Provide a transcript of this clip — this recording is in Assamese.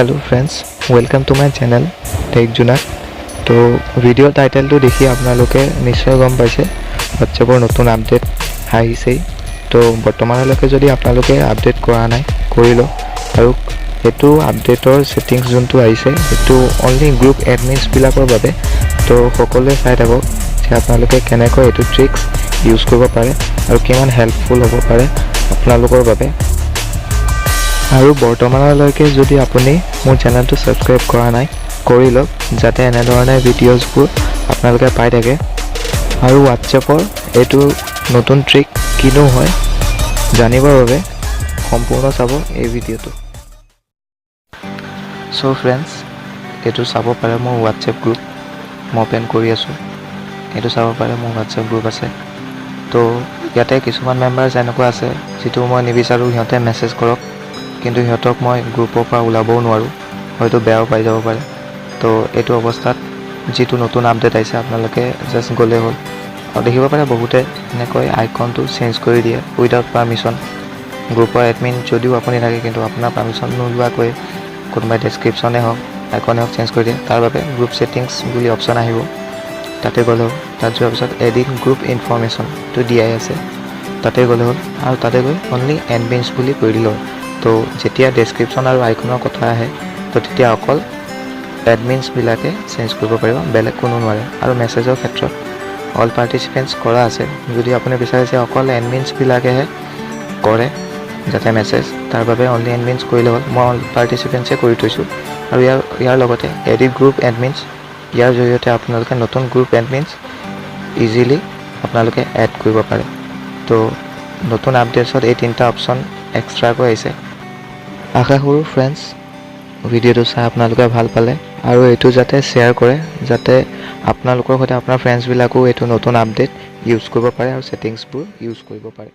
Hello friends, welcome to my channel tech জোনাক। তো ভিডিঅ' টাইটেলটো দেখি আপোনালোকে নিশ্চয় গম পাইছে, হোৱাটছএপৰ নতুন আপডেট আহিছেই। তো বৰ্তমানলৈকে যদি আপোনালোকে আপডেট কৰা নাই, কৰি লওক। আৰু সেইটো আপডেটৰ ছেটিংছ যোনটো আহিছে, সেইটো অনলি গ্ৰুপ এডমিনছবিলাকৰ বাবে। তো সকলোৱে চাই থাকক যে আপোনালোকে কেনেকৈ এইটো ট্ৰিক্স ইউজ কৰিব পাৰে আৰু কিমান হেল্পফুল হ'ব পাৰে আপোনালোকৰ বাবে। আৰু বৰ্তমানলৈকে যদি আপুনি মোৰ চেনেলটো ছাবস্ক্ৰাইব কৰা নাই, কৰি লওক, যাতে এনেধৰণে ভিডিঅ'জবোৰ আপোনালোকে পাই থাকে। আৰু হোৱাটছএপৰ এইটো নতুন ট্ৰিক কিনো হয় জানিবৰ বাবে সম্পূৰ্ণ চাব এই ভিডিঅ'টো। চ' ফ্ৰেণ্ডছ, এইটো চাব পাৰে মোৰ হোৱাটছএপ গ্ৰুপ, মই অ'পেন কৰি আছোঁ। এইটো চাব পাৰে, মোৰ হোৱাটছএপ গ্ৰুপ আছে। তো ইয়াতে কিছুমান মেম্বাৰ্ছ এনেকুৱা আছে যিটো মই নিবিচাৰোঁ সিহঁতে মেছেজ কৰক, কিন্তু সিহঁতক মই গ্ৰুপৰ পৰা ওলাবও নোৱাৰোঁ, হয়তো বেয়াও পাই যাব পাৰে। তো এইটো অৱস্থাত যিটো নতুন আপডেট আহিছে, আপোনালোকে জাষ্ট গ'লেই হ'ল আৰু দেখিব পাৰে বহুতে এনেকৈ আইকনটো চেঞ্জ কৰি দিয়ে উইদাউট পাৰ্মিশ্যন। গ্ৰুপৰ এডমিন যদিও আপুনি থাকে, কিন্তু আপোনাৰ পাৰ্মিশ্যন নোলোৱাকৈ কোনোবাই ডেছক্ৰিপশ্যনে হওক, আইকনে হওক চেঞ্জ কৰি দিয়ে। তাৰ বাবে গ্ৰুপ ছেটিংছ বুলি অপশ্যন আহিব, তাতে গ'লে হ'ল। তাত যোৱাৰ পিছত এডিট গ্ৰুপ ইনফৰ্মেশ্যনটো দিয়াই আছে, তাতে গ'লে হ'ল আৰু তাতে গৈ অনলি এডমিনছ বুলি কৰি দিলে হ'ল। তো যেতিয়া ডেছক্ৰিপশ্যন আৰু আইকনৰ কথা আহে, তো তেতিয়া অকল এডমিনছবিলাকে চেঞ্জ কৰিব পাৰিব, বেলেগ কোনো নোৱাৰে। আৰু মেছেজৰ ক্ষেত্ৰত অল পাৰ্টিচিপেণ্টছ কৰা আছে। যদি আপুনি বিচাৰে যে অকল এডমিনছবিলাকেহে কৰে যাতে মেছেজ, তাৰ বাবে অনলি এডমিনছ কৰিলে হ'ল। মই অল পাৰ্টিচিপেণ্টছে কৰি থৈছোঁ। আৰু ইয়াৰ লগতে এডিট গ্ৰুপ এডমিনছ, ইয়াৰ জৰিয়তে আপোনালোকে নতুন গ্ৰুপ এডমিনছ ইজিলি আপোনালোকে এড কৰিব পাৰে। তো নতুন আপডেটছত এই তিনিটা অপশ্যন এক্সট্ৰাকৈ আহিছে। আশা কৰোঁ ফ্ৰেণ্ডছ, ভিডিঅ'টো চাই আপোনালোকে ভাল পালে আৰু এইটো যাতে শ্বেয়াৰ কৰে, যাতে আপোনালোকৰ সৈতে আপোনাৰ ফ্ৰেণ্ডছবিলাকো এইটো নতুন আপডেট ইউজ কৰিব পাৰে আৰু ছেটিংছবোৰ ইউজ কৰিব পাৰে।